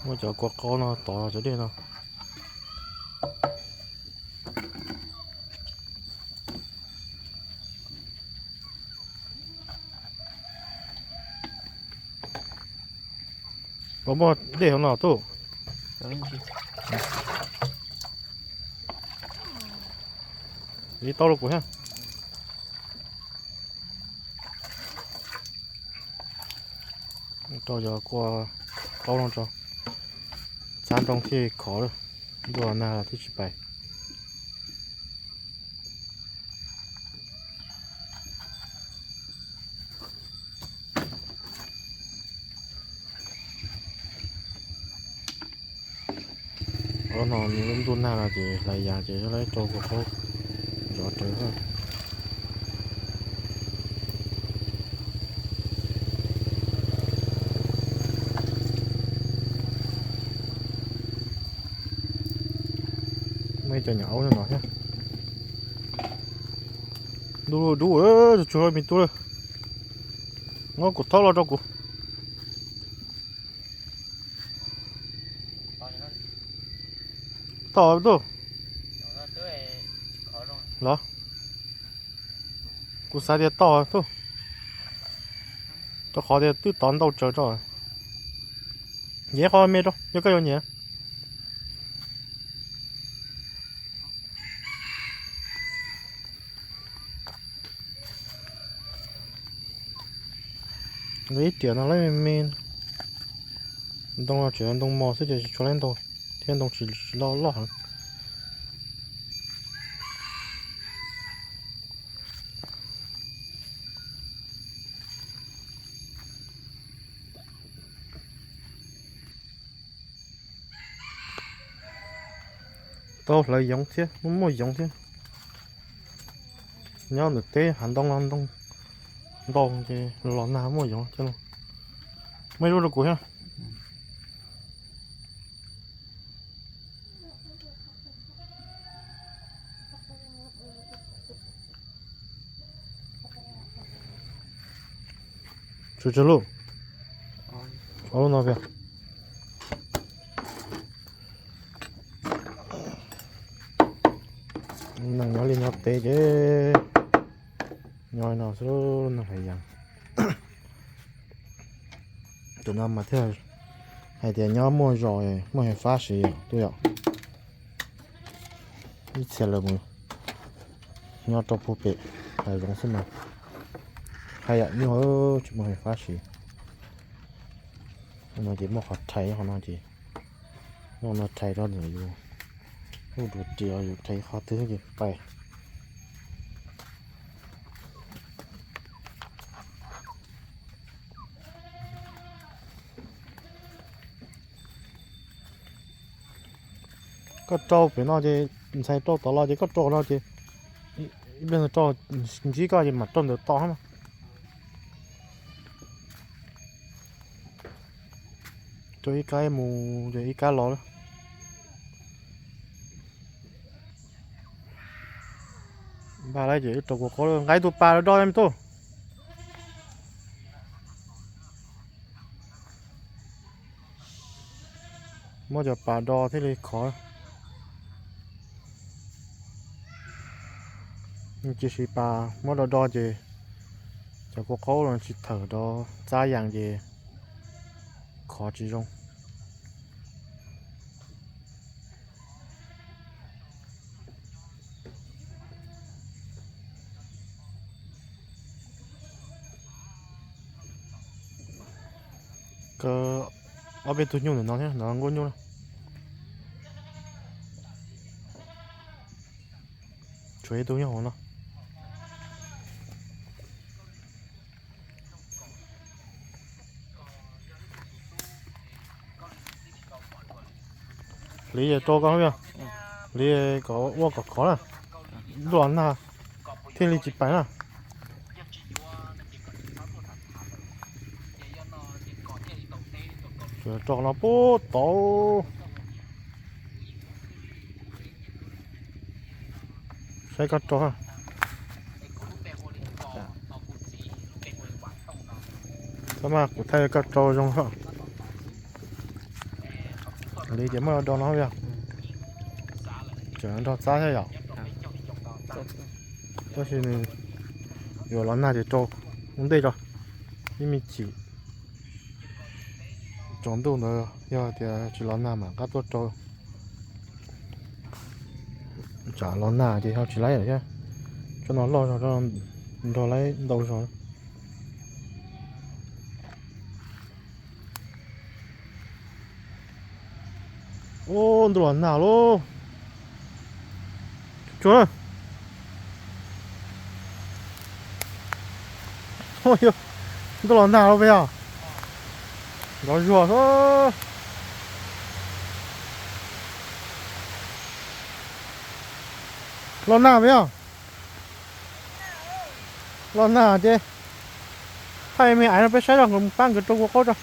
Muab cov kua qaub no tov cov dej no. Puas muaj dej hauv no tub? Ib tau rau kuv thiab. Rau cov kua qaub no tso, txhab ntoo thiaj khov lawm, ntuj los nag los thiaj tsis pais. Ob no ntuj nag no ces hlais yas ces yog lawv rau kua qaub zov rawv. Muaj ib co nyuam aub no thiab. Ntuj dub, tsuag me tub lawm. Muab kuv thaub los rau kuv. Toj tub. Los, kuv xav tias toj tub, rau qhov tias twb tov ntau tsawv tso. Nyiam qhov me rau, yog koj yuav nyiam. Ib riam no lawv me me, ntoo no tseem ntoo mos xwb ces tsis tshua lawv ntau thiab, ntoo tsis loj loj heev. Tau hlawv yoov thiab, muaj yoov thiab. Nyob ntawm teb hav ntoo no ntoo ntau ces los nag muaj yoov thiab. Muaj ib lub rau kuv thiab. Tshuav tsawg lub? Ob lub no tiag. Neeg nyob li nyob teb ces nyob no xwb, neeg hais yas. Tus no mas thiaj hais tias nyob muaj zos muaj heev fab siv tuaj yom. Ib txhia lawv mus nyob rau puag pem hav zoov xwb mas haj yam nyuaj, tsis muaj heev fab siv. No ces muaj qhov rhais qhov no ces muaj no rhais rau ntawm yus lub duav ris, yus rhais qhov twg ces pais. Koj rau pem no ces ntxhais rau tod los ces koj rau no ces ib pliag rau ntsib koj ces mam rau ntawm tod na. Rau ib kab mus ces ib kab los lawm. Npaj lawm ces rau kua qaub lawm, nqa ib tug pas los do me tub. Muab cov pas do thiaj li khov. Tiam sis pas muab do do ces cov kua qaub los tsis thawm rau txab yas ces khov tsis zoo. Ob peb tug nyuj ntawm no thiab, no nkuaj nyuj na. Tshuav ib tug nyob hauv no. Hliv rau koj, hliv kom ua kom khov na, ntuj los nag thiaj li tsis pais na. Rau no puag tod. Saib koj rau. Tab mas kuv thaij koj rau zoo os. Li ces muab do no yog tseem nrog txab thiab yom. Tab sis nws yuav los nag ces rau ua ntej tso, ib me chim tsaus ntuj ntawd yog tias tsis los nag mam qab tuaj rau. Tsam los nag ces ho tsis laib lawm thiab. Tsob no loj zog, nrog laib ntau zog. Ub, ntuj los nag lauj. Tsuag, ntuj los nag lauj peb yog. Nrov zuag. Los nag peb yog. Los nag ces thaij me aiv no peb saib zog, nkawd pab nkawd rau kua qaub tso.